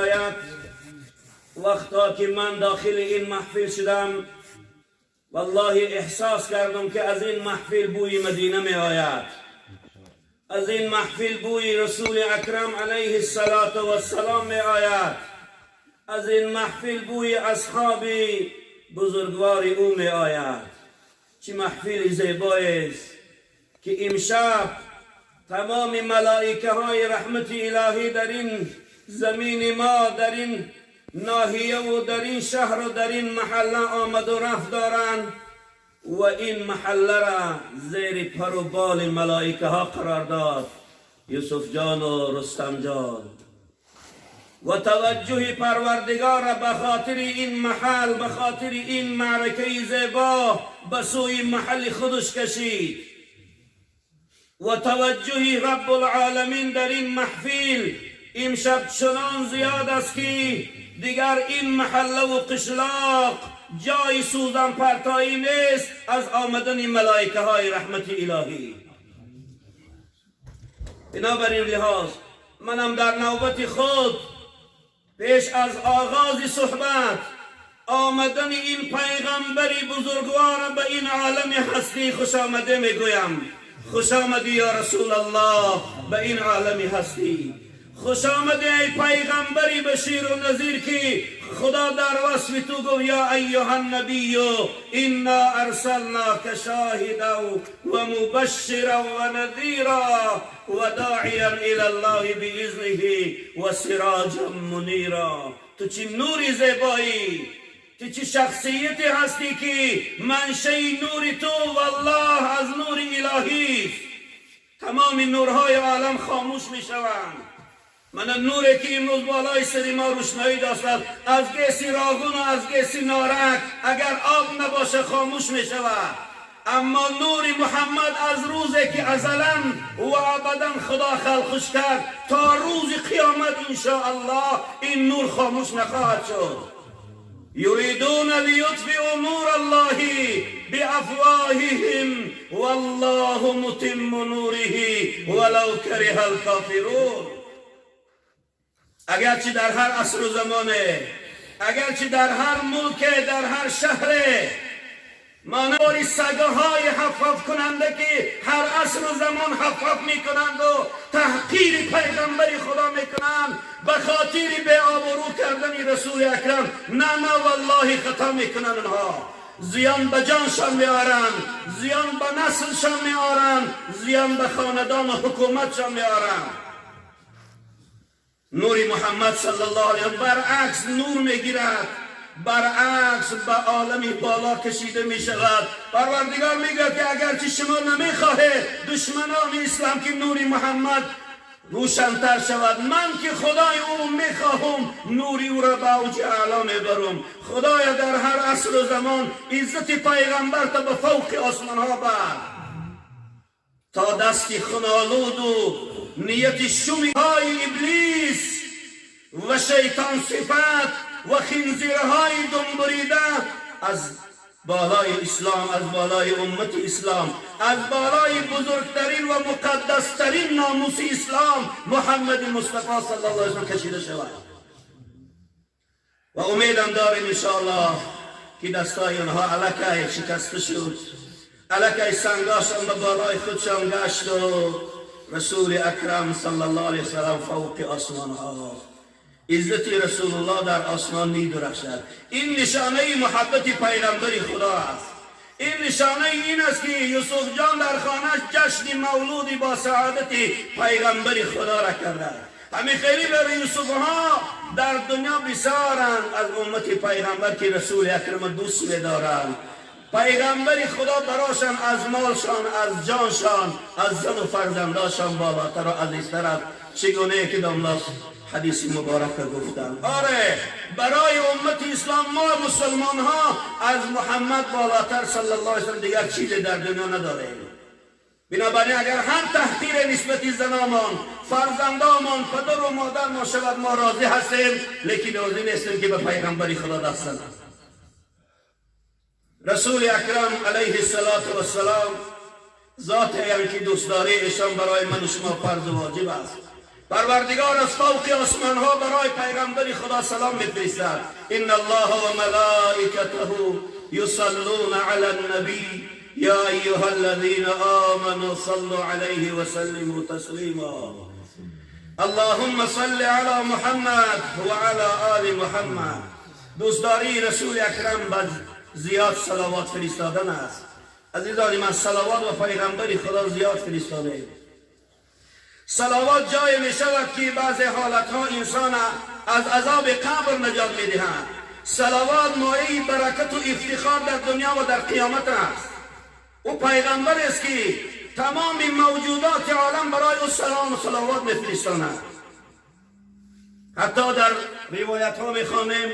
آید. وقتا که من داخل این محفل شدم، والله احساس کردم که از این محفل بوی مدینه می آید، از این محفل بوی رسول اکرم علیه الصلاة والسلام می آید، از این محفل بوی اصحاب بزرگوار او می آید. چه محفل زیبایی است که امشب تمام ملائکه های رحمت الهی در این زمین ما، در این ناحیه و در این شهر و در این محله آمد و رفت دارند و این محله را زیر پر و بال ملائکه ها قرار داد یوسف جان و رستم جان. و توجه پروردگار را به خاطر این محل، به خاطر این معرکه زیبا به سوی محل خودش کشید و توجه رب العالمین در این محفل امشب چنان زیاد است که دیگر این محله و قشلاق جای سوزن پرتایی نیست از آمدن ملائکه های رحمت الهی. بنابراین لحاظ منم در نوبت خود پیش از آغاز صحبت آمدن این پیغمبری بزرگوار به این عالم هستی خوش آمده میگویم. خوش آمدی یا رسول الله به این عالم هستی. خوش آمدی ای پیغمبری بشیر و نذیر که خدا در وصف تو گفت: یا ایها النبی انا ارسلناک شاهدا و مبشرا و نذیرا و داعیا الی الله باذنه و سراجا منیرا. تو چی نوری زیبایی، تو چه شخصیتی هستی که منشأ نور تو والله از نور الهی است. تمام نورهای عالم خاموش می شوند. من نوری که امروز بالای سر ما روشنایی داشت، از گیسی راغون و از گیسی نارک اگر آب نباشه خاموش می شود، اما نور محمد از روزی که ازلا و ابدا خدا خلقش کرد تا روز قیامت الله این نور خاموش نخواهد شد. یریدون لیطفئوا نور الله بافواههم والله متم نوره ولو کره الکافرون. اگرچه در هر عصر و زمانه، اگرچه در هر ملک، در هر شهر مانوری سگهای هف کننده که هر عصر و زمان هف میکنند و تحقیر پیغمبر خدا میکنند، به خاطر به آبرو کردن رسول اکرم، نه نه، والله خطا میکنند. اونها زیان به جانشان میارند، زیان به نسلشان میارند، زیان به خاندان و حکومتشان میارند. نور محمد صلی الله علیه برعکس نور میگیرد، برعکس به عالمی بالا کشیده می شود. پروردگار میگه که اگرچه شما نمیخواهید، دشمنان اسلام، که نور محمد روشنتر شود، من که خدای او میخواهم نوری او را به اوج اعلا میبرم. خدایا، در هر عصر و زمان عزت پیغمبر تا به فوق آسمان ها بر تا دستی خون‌آلود و نیت شومی های ابلیس و شیطان صفت و خنزیرهای دم از بالای اسلام، از بالای امت اسلام، از بالای بزرگترین و مقدسترین ناموس اسلام، محمد مصطفی صلی الله علیه وسلم کشیده شود. و امیدم داریم انشاءالله که دستای آنها الکی شکسته شد، الکی سنگاشان به بالای خودشان گشت و رسول اکرم صلی الله علیه وسلم فوق آسمان ها، عزت رسول الله در آسمان می درخشد. این نشانه محبت پیغمبر خدا است. این نشانه این است که یوسف جان در خانهش جشن مولودی با سعادت پیغمبر خدا را کرده. همین خیلی برای یوسف ها در دنیا بسیارند از امت پیغمبر که رسول اکرم دوست می‌دارند. پیغمبر خدا براشان از مالشان، از جانشان، از زن و فرزنداشان بالاتر و عزیزتر است، چگونه که داملا حدیث مبارک گفتن. آره، برای امت اسلام، ما مسلمان ها از محمد بالاتر صلی الله علیه وسلم دیگر چیزی در دنیا نداریم. بنابراین اگر هر تحقیر نسبت زنامان، فرزندامان، پدر و مادر ما شود، ما راضی هستیم، لیکن راضی نیستیم که به پیغمبر خدا دست زنند. رسول اکرم علیه الصلاة والسلام ذات که دوستداری ایشان برای من و شما فرض و واجب است. Парвардигор аз фавқи осмонҳо барои пайғамбари Худо салом мефиристад. إن الله وملائكته يصلون على النبي يا أيها الذين آمنوا صلوا عليه وسلموا تسليما. اللهم صل على محمد وعلى آل محمد. دوستداری رسول اکرم به زیاد صلوات فرستادن است. عزیزان من، صلوات به پیغمبر خدا زیاد فرستاده. صلوات جای می شود که بعضی حالت ها انسان از عذاب قبر نجات می دهند. صلوات مایه برکت و افتخار در دنیا و در قیامت است. او پیغمبر است که تمام موجودات عالم برای او سلام و صلوات میفرستانند. حتی در روایت ها میخوانیم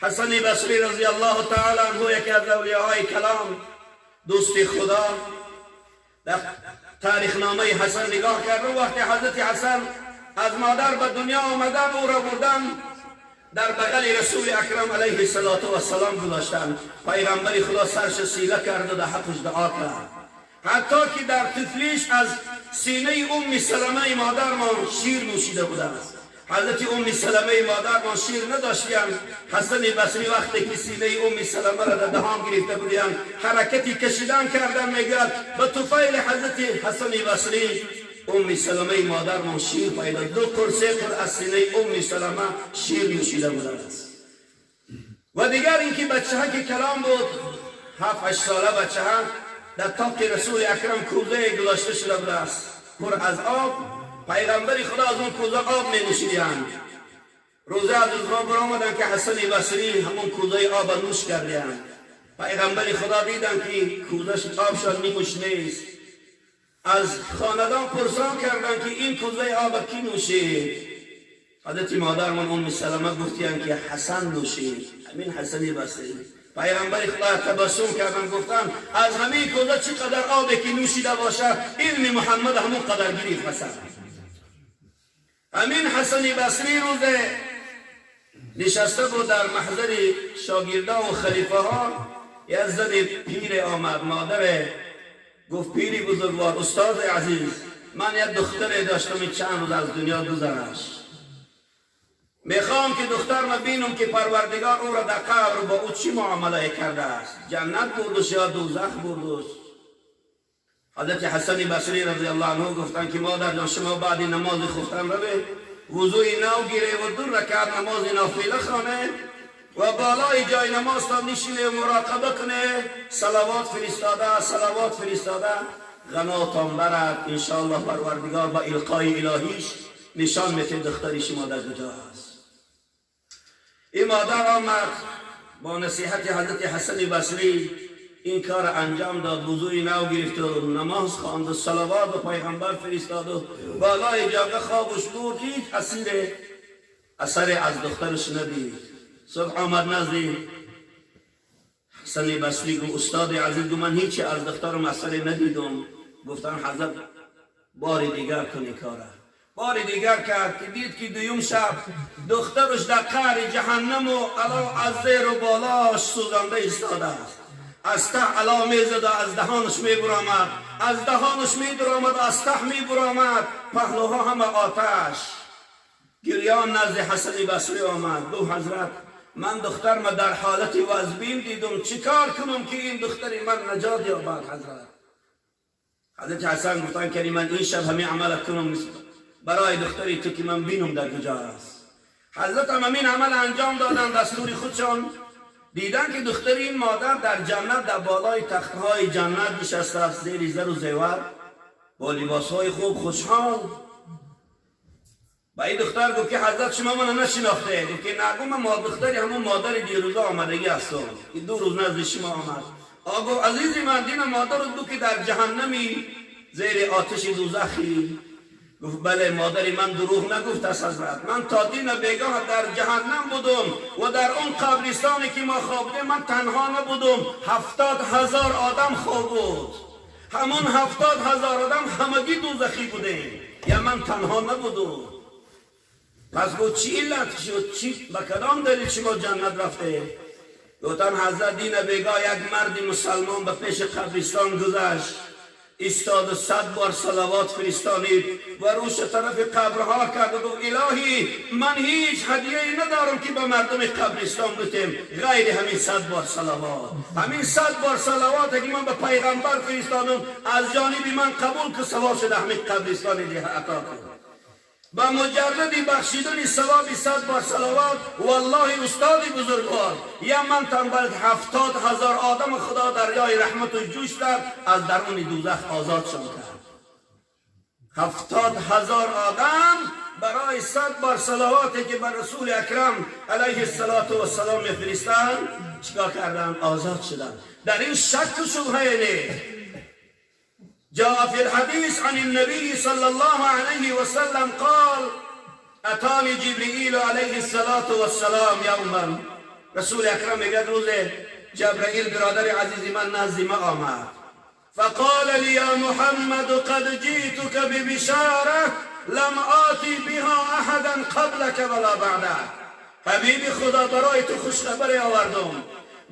حسن بصری رضی الله تعالی عنه، یکی از اولیاهای کلام، دوست خدا، در تاریخ نامه حسن نگاه کرد و وقتی حضرت حسن از مادر به دنیا آمدن، او را بردن در بغل رسول اکرم علیه الصلاة والسلام گذاشتن. پیغمبر خدا سرش سیله کرد و در حقش دعا کرد، حتی که در طفلیش از سینه ام سلمه مادرمان شیر نوشیده بوده است. حضرت ام سلمه مادرمان شیر نداشتیم. حسن بصری وقتی که سینه ام سلمه را در دهان گرفته بودیم، حرکتی کشیدن کردن، میگوید به طفیل حضرت حسن بصری ام سلمه مادرمان شیر پیدا، دو قر، سه قر از سینه ام سلمه شیر نوشیده بوده است. و دیگر اینکه بچه ها که کلان بود، 7-8 ساله بچه ها، در طاق رسول اکرم کوزه گذاشته شده بوده است پر از آب. پیغمبر خدا از اون کوزه آب می نوشیدند. روزه از روزها برآمدن که حسن بصری همون کوزه آب نوش کردند. پیغمبر خدا دیدن که کوزه آب شد نیمش نیست. از خاندان پرسان کردن که این کوزه آب کی نوشید؟ حضرت مادرمان ام سلمه گفتین که حسن نوشید، همین حسن بصری. پیغمبر خدا تبسم کردن، گفتن از همین کوزه چقدر آبی که نوشیده باشه، علم محمد همون قدر گرفت حسن. همین حسن بصری روزه نشسته بود در محضر شاگردان و خلیفه ها. یک زن پیر آمد، مادر، گفت پیری بزرگوار، استاد عزیز، من یک دختر داشتم، چند روز از دنیا گذشت. میخوام که دختر ما بینم که پروردگار او را در قبر با او چی معامله کرده است، جنت بردش یا دوزخ بردش. حضرت حسن بصری رضی الله عنه گفتن که مادر جان، شما بعد نماز خفتن روه وضوی نو گیره و دو رکعت نماز نافله خانه و بالای جای نماز تا نشینه و مراقبه کنه، صلوات فرستاده، صلوات فرستاده، غناتان برد. انشاءالله پروردگار با القای الهیش نشان میده دختری شما در کجا هست. این مادر آمد، با نصیحت حضرت حسن بصری این کار انجام داد. وضوی نو گرفت و نماز خواند و صلوات به پیغمبر فرستاد و بالای جاگه خوابش برد. هیچ اثر از دخترش ندید. صبح آمد نزدی حسن بصری، گفت استاد عزیز، گفت من هیچی از دخترم اثر ندیدم. گفتن حضرت بار دیگر کنی کاره. بار دیگر کرد که دید که دویم شب دخترش در قعر جهنم و الاو از زیر و بالاش سوزنده ایستاده است. از ته الاو میزد و از دهانش میبرآمد، از دهانش میدرآمد، از ته میبرآمد، پهلوها همه آتش. گریان نزد حسن بصری آمد، گفت حضرت، من دخترم در حالت وزبین دیدم، چیکار کنم که این دختری من نجات یابد حضرت؟ حضرت حسن گفتن که من این شب همین عمل کنم برای دختری تو که من بینم در کجا است. حضرت هم همین عمل انجام دادن، دستوری خودشان. دیدن که دختری این مادر در جنت، در بالای تختهای جنت نشسته است، زیر زر و زیور، با لباسهای خوب، خوشحال. با این دختر گفت که حضرت، شما من نشناخته؟ گفت که نه. گفت من دختری همون مادر دیروزا آمدگی هستم که 2 روز نزد شما آمد. آقا عزیزی من، دین مادر دو که در جهنمی، زیر آتش دوزخی. گفت بله، مادری من دروغ نگفت است حضرت. من تا دین بیگاه در جهنم بودم و در اون قبرستانی که ما خوابیدیم، من تنها نبودم، 70,000 آدم خواب بود. همون 70,000 آدم همگی دوزخی بودیم، یا من تنها نبودم. پس گفت چی علت شد؟ چی، به کدام دلیل شما جنت رفته؟ گفتن حضرت، دین بیگاه یک مرد مسلمان به پیش قبرستان گذشت. ایستاد و 100 بار صلوات فرستانید و روش طرف قبرها کرد و گفت الهی، من هیچ هدیه ندارم که به مردم قبرستان بتیم غیر همین 100 بار صلوات. همین 100 بار صلوات که من به پیغمبر فرستادم، از جانب من قبول که ثواب شده همین قبرستان دیگه عطا کن. با مجرد بخشیدن ثواب 100 بار صلوات، والله استاد بزرگوار، یا من تنبل 70,000 آدم خدا دریای رحمت و جوش داد، از درون دوزخ آزاد شد کرد. 70,000 آدم برای 100 بار صلواتی که بر رسول اکرم علیه الصلاة والسلام میفرستند، چیکار کردن؟ آزاد شدن. در این شک و شبهه نیست. جاء في الحديث عن النبي صلى الله عليه وسلم قال: أتاني جبرئيل عليه الصلاة والسلام يوما. رسول اکرم میگه روز جبرائیل برادر عزیز من نزد ما آمد. فقال لي: يا محمد، قد جئتك ببشارة لم آتي بها أحدا قبلك ولا بعدك. حبیب خدا، برای تو خوشخبری آوردم،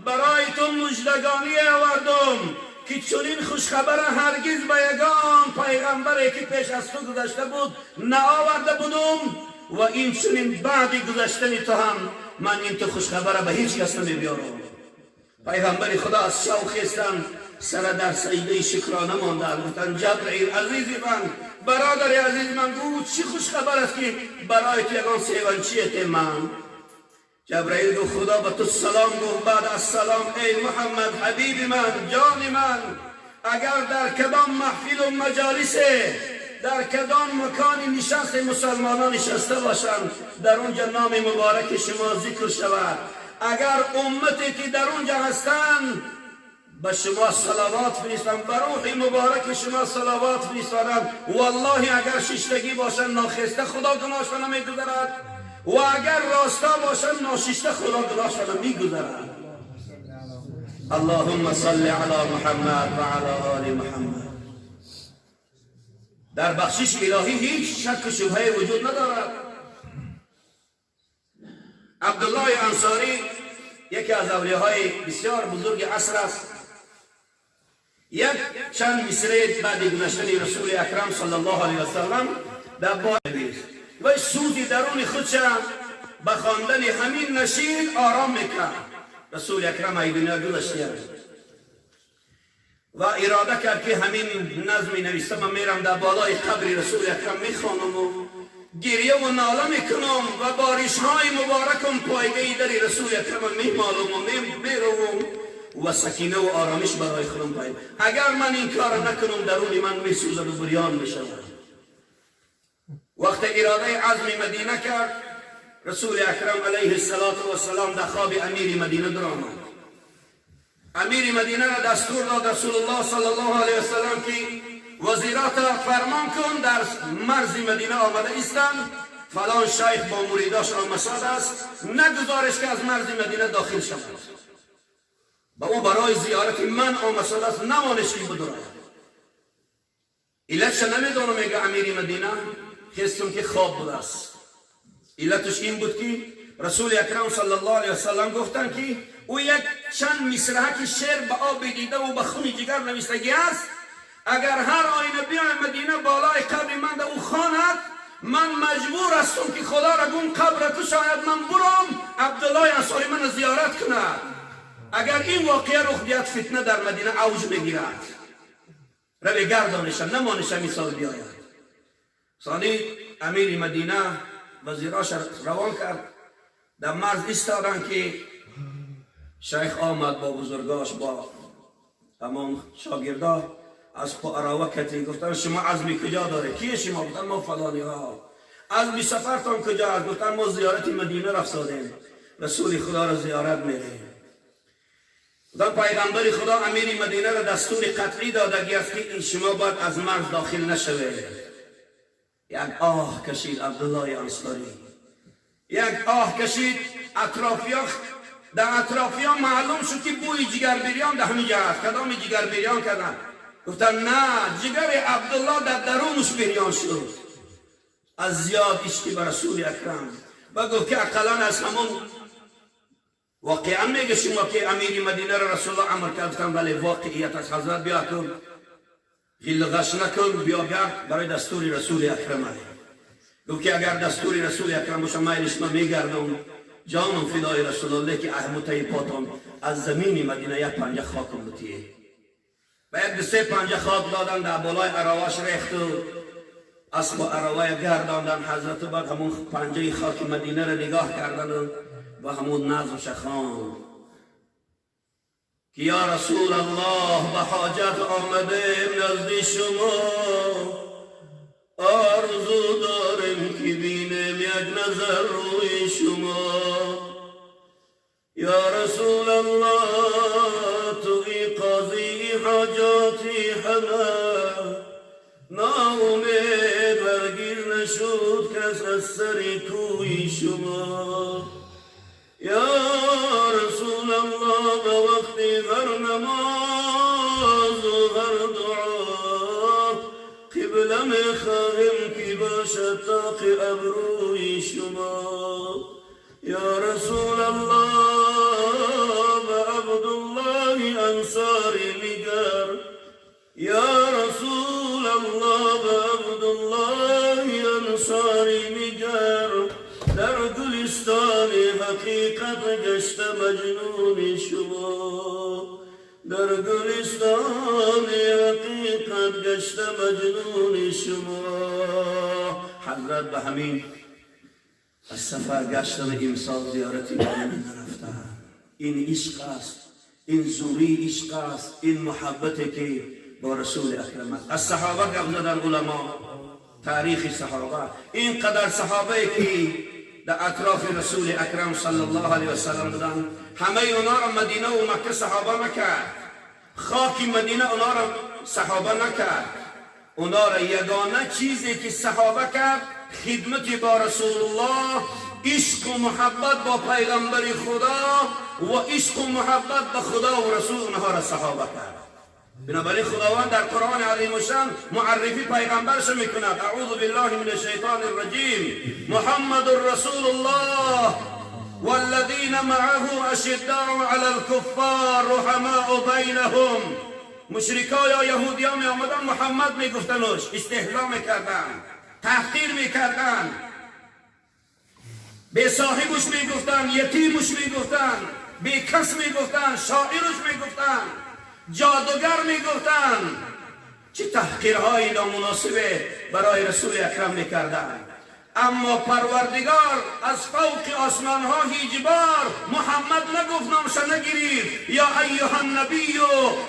برای تو مژدگانی آوردم که چنین خوشخبر هرگز به یگان پیغمبری که پیش از تو گذشته بود نآورده بودم و این چنین بعد گذشتن تو هم من این تو خوشخبر به هیچ کس نمیبیارم. پیغمبر خدا از شوق خستن، سر در سجده شکرانه ماندن. گفتن جبرئیل عزیز من، برادر عزیز من، گو چی خوشخبر است که برای تو یگان سیونچیت من؟ جبرئیل گفت خدا به تو سلام گفت. بعد از سلام، ای محمد، حبیب من، جان من، اگر در کدام محفل و مجالس، در کدام مکان نشست مسلمانان نشسته باشند، در اونجا نام مبارک شما ذکر شود، اگر امتی که در اونجا هستند به شما صلوات فرستند، به روح مبارک شما صلوات فرستادند، والله اگر شیشتگی باشند ناخسته، خدا گناهشان نمیگذرد و اگر راستا باشند ناشیشته، خدا گناهشان میگذرد. اللهم صل علی محمد و علی آل محمد. در بخشش الهی هیچ شک و شبهه وجود ندارد. عبدالله انصاری یکی از اولیاهای بسیار بزرگ عصر است. یک چند مصرع بعد گذشتن رسول اکرم صلی الله علیه وسلم در باب و سوزی درون خودش به خواندن همین نشید آرام میکرد. رسول اکرم ای دنیا گذشته و اراده کرد که همین نظمی نوشته من میرم در بالای قبر رسول اکرم میخوانم و گریه و ناله میکنم و بارش های مبارکم پایگه در رسول اکرم میمالم و میروم و سکینه و آرامش برای خودم پایین. اگر من این کار نکنم، درون من میسوزد و بریان میشود. وقت اراده عزم مدینه کرد، رسول اکرم علیه الصلاة والسلام در خواب امیر مدینه در آمد. امیر مدینه را دستور داد رسول الله صلی الله علیه وسلم که وزیرات فرمان کن در مرز مدینه آمده ایستند، فلان شیخ با مریداش آمساد است، نگذارش که از مرز مدینه داخل شود. با او برای زیارت من آمساد است، نمانش که بدراید. علتش نمیدونم. میگه امیر مدینه خستم که خواب بوده است. علتش این بود که رسول اکرم صلی الله علیه وسلم گفتند که او یک چند مصرعه که شعر به آب دیده و به خون جگر نوشتگی است، اگر هر آینه بیای مدینه بالای قبر من او خواند، من مجبور هستم که خدا را گون قبر شاید من برم عبدالله انصاری من زیارت کند. اگر این واقعه رخ بیاد، فتنه در مدینه اوج میگیرد. روی گردانشم، نمانشم این سال بیاید. ثانی امیر مدینه وزیراش روان کرد. در مرز ایستادن که شیخ آمد با بزرگاش، با تمام شاگردا از عراوه کتی. گفتن شما عزمی کجا داره؟ کیه شما؟ گفتن ما فلانی ها. عزمی سفرتان کجا است؟ گفتن ما زیارت مدینه رفت، رسول خدا را زیارت میریم. گفتن پیغمبر خدا امیر مدینه را دستور قطعی دادگی است که این شما باید از مرز داخل نشوه. یک آه کشید عبدالله انصاری، یک آه کشید. اطرافیا، در اطرافیا معلوم شد که بوی جگر بریان در همینجا است. کدام جگر بریان کردن؟ گفتن نه، جگر عبدالله در درونش بریان شد از زیاد عشقی به رسول اکرم و گفت که اقلا از همون واقعا میگه شما که امیر مدینه را رسول الله امر کرد؟ گفتن بله، واقعیت از حضرت بیا کن. Ғилу ғаш накун, биё гард, барои дастури Расули Акрам. Гуфт ки агар дастури Расули Акрам боша, майлиш, ман мегардам, ҷонам фидои Расулуллоҳ, ки аҳмутаи потон аз замини Мадина як панҷа хокам бутие. Ба як ду се панҷа хок додан, дар болои араваш рехту асбу аравая гардондан ҳазрату. Баъд ҳамун панҷаи хоки Мадинаро нигоҳ кардану ва ҳамун назмша хонд ки: «Ё Расул Аллоҳ, ба ҳоҷат омадем назди шумо, орзу дорем ки бинем як назар рӯи шумо. Ё Расул Аллоҳ, туи қозии ҳоҷоти ҳама, ноумед ҳаргиз нашуд кас аз сари кӯи шумо. Ё Расул Аллоҳ, ба вақти ҳар намозу ҳар дуо қибла мехоҳем ки бошад тоқи абрӯи шумо. Ё Расул Аллоҳ, ба Абдуллоҳи Ансорӣ нигар, ё Расул Аллоҳ, ба Абдуллоҳи Ансорӣ нигар, дар гулистони ҳақиқат гашта маҷнуни шумо, дар гулистони ҳақиқат гашта маҷнуни шумо». Ҳазрат ба ҳамин аз сафар гаштан, имсол зиёрати Мадина нарафтанд. Ин ишқ аст, ин зӯрии ишқ аст, ин муҳаббате ки бо Расули Акрам аст. Аз саҳоба гап задан уламо, таърихи саҳоба, ин қадар саҳобае ки дар атрофи Расули Акрам саллаллоҳу алайҳи васаллам буданд, ҳамаи онҳоро Мадина ва Макка саҳоба накард, хоки Мадина онҳоро саҳоба накард. Онҳоро ягона чизе ки саҳоба кард, хидмати бо Расулуллоҳ, ишқу муҳаббат бо пайғамбари Худо ва ишқу муҳаббат ба Худо ва Расул онҳоро саҳоба кард. Бинобар ин Худованд дар Қуръони азимушшан муаррифи пайғамбаршо мекунад: аъузу биллаҳи мин ашшайтони рраҷим, Муҳаммадун Расулуллоҳ والذين معه أشداء على الكفار رحماء بينهم. مشرکا یا یهودیا می آمدن، محمد میگفتنش، استهزا میکردن، تحقیر میکردن، به صاحبش میگفتن، یتیمش میگفتن، به کس میگفتن، شاعرش میگفتن، جادوگر میگفتن، چه تحقیرهای نامناسبه برای رسول اکرم میکردن. اما پروردگار از فوق آسمان ها هیچ بار محمد نگفت، نامش نگرفت، یا ایها النبی،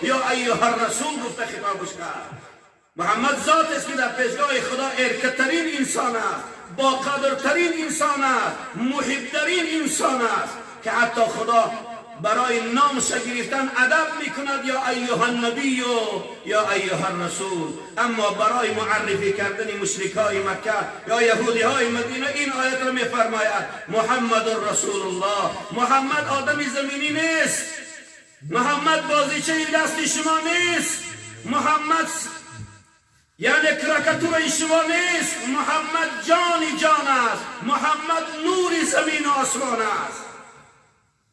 یا ایها الرسول گفته خطابش کرد. محمد ذات است که در پیشگاه خدا ارکترین انسان است، با قدرترین انسان است، محبترین انسان است که حتی خدا برای نامش گرفتن ادب میکند، یا ایها النبی، یا ایها الرسول. اما برای معرفی کردن مشرکای مکه یا یهودی های مدینه این آیت را میفرماید: محمد رسول الله. محمد آدم زمینی نیست، محمد بازیچه دست شما نیست، محمد یعنی کرکتور شما نیست. محمد جان جان است، محمد نور زمین و آسمان است.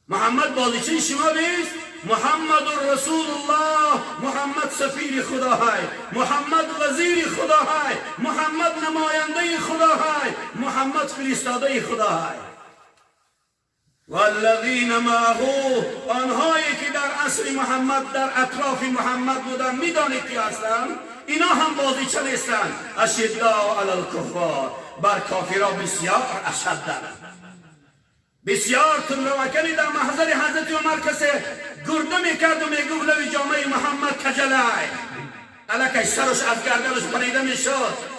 محمد بازیچه شما نیست. محمد رسول الله، محمد سفیر خدا های، محمد وزیر خدا های، محمد نماینده خدا های، محمد فرستاده خدا های. والذین معه، آنهایی که در عصر محمد در اطراف محمد بودن، میدانید کی هستند؟ اینا هم بازیچه نیستند. اشداء علی الکفار، بر کافرها بسیار اشدند، بسیار تندروکنی. در محضر حضرت عمر کسی گرده میکرد و میگفت لوی جامعه محمد کجلای، الکش سرش از گردنش پریده میشد.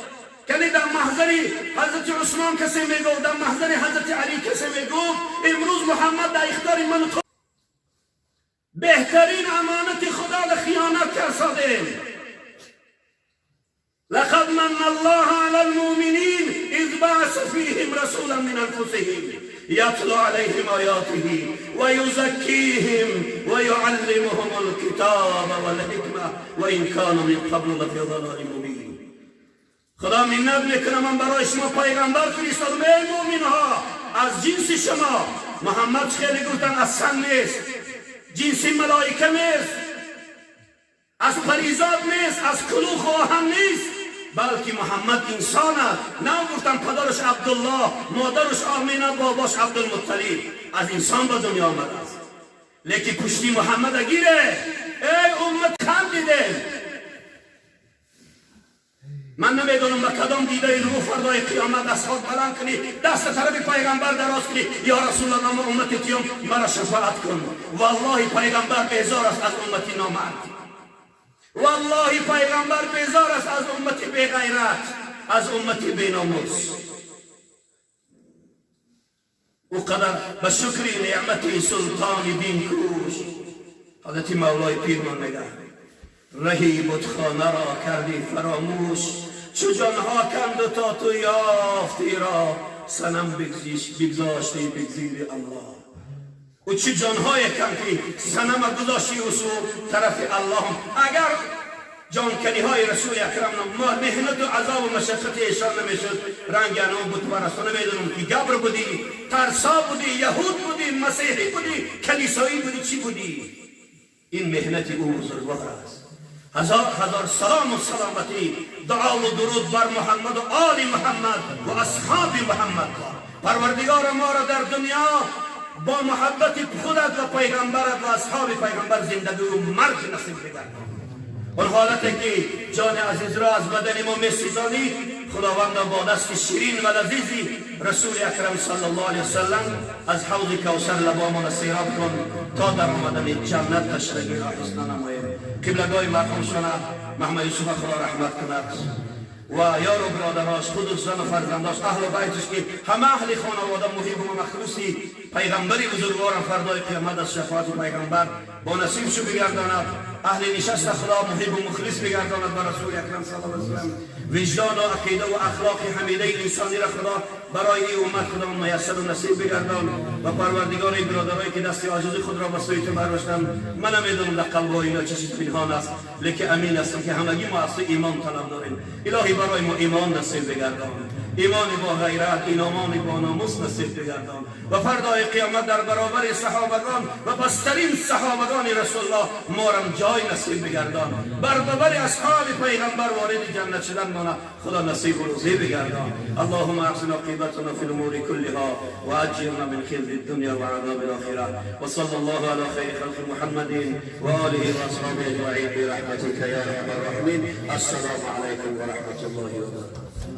کنی در محضر حضرت عثمان کسی میگفت، در محضر حضرت علی کسی میگفت. امروز محمد در اختیار من تو، بهترین امانت خدا را خیانت کردیم. لقد من الله على المؤمنين إذ بعث فيهم رسولا من أنفسهم يتلو عليهم آياته ويزكيهم ويعلمهم الكتاب والحكمة وإن كانوا من قبل لفي ضلال مبين. خدا منت میکنه، من برای شما پیغمبر فرستادم، ای مؤمن ها، از جنس شما. محمد خیلی گفتن از سن نیست، جنسی ملائکه نیست. Аз паризод нест, аз кулух оҳан нест, балки Муҳаммад инсон аст. На гуфтам падараш Абдуллоҳ, модараш Омина, бобош Абдулмутталиб, аз инсон ба дунё омадааст. Лекин пушти Муҳаммада гире, эй уммат, хандидем. Ман намедонам, ба кадом дидаи рӯ фардои қиёмат аз хок баланд кунӣ, даст тарафи пайғамбар дароз кунӣ: «Ё Расулаллоҳ, ма уммати туём, мара шафоат кун». Валлоҳи, пайғамбар безор аст аз уммати номард. Валлоҳи, пайғамбар безор аст аз уммати беғайрат, аз уммати беномус. Ӯ қадар ба шукри неъмати султони дин кӯш. Ҳазрати Мавлои пирмон мегӯяд: «Раҳи бутхонаро кардӣ фаромӯш, чу ҷонҳо канду то ту ёфтӣ роҳ, санам бигзоштӣ бигзири Аллоҳ». Ӯ чӣ ҷонҳое кан, ки санама гузошти усу тарафи Аллоҳ. Агар ҷонканиҳои Расули Акрам, меҳнату азобу машаққати эшон намешуд, ранги ано бутпарасто намедонам, ки габр будӣ, тарсо будӣ, яҳуд будӣ, масеҳӣ будӣ, калисоӣ будӣ, чӣ будӣ? Ин меҳнати ӯ бузургвор аст. Ҳазор ҳазор салому саломатӣ, дуову дуруд бар Муҳаммаду оли Муҳаммад ва асҳоби Муҳаммад. Парвардигора, моро дар дунё бо муҳаббати худат ва пайғамбарат ва асҳоби пайғамбар зиндагию марг насиб бигардон. Он ҳолате ки ҷони азизро аз бадани мо месизонӣ, худованда, бо дасти ширин ва лазизи Расули Акрам саллаллоҳу алайҳи васаллам аз ҳавзи Кавсар лабомона сероб кун, то дар омадани ҷаннат ташнагиро ҳис нанамоем. Қиблагоҳи марҳум шона Маҳмад Юсуфа Худо раҳмат кунад ва ёру бародарош, худу зану фарзандош, аҳлу байтиш, ки ҳама аҳли хонавода муҳибу махлуси пайғамбари бузургворам, фардои қиёмат аз шафоати пайғамбар бо насиб шу бигардонад. Аҳли нишаста Худо муҳибу мухлис бигардонад ба Расули Акрам саллаллоҳу алайҳи васаллам. Виҷдону ақида ахлоқи ҳамидаи инсониро Худо барои ин уммат Худо муяссару насиб бигардон. Ва Парвардигори, бародарое ки дасти оҷизи худро ба сӯи ту бардоштанд, ман намедонам, дар қалбҳои ино чӣ чиз пинҳон аст, лекин амин ҳастам, ки ҳамагӣ мо аз ту имон талаб дорем. Илоҳӣ, барои мо имон насиб бигардон, имони бо ғайрат, имони бо номус насиб бигардон ва фардои қиёмат дар баробари саҳобагон ва пастарин саҳобагони Расулуллоҳ морам ҷой насиб бигардон. Бар бабари асҳоби пайғамбар вориди ҷаннат шудан мона Худо насибу рӯзӣ бигардон. اللهم احسن عاقبتنا في الامور كلها واجرنا من خزي الدنيا وعذاب الاخره. وصلى الله على خير خلق محمد واله واصحابه اجمعين برحمتك يا ارحم الراحمين. السلام عليكم ورحمه الله وبركاته.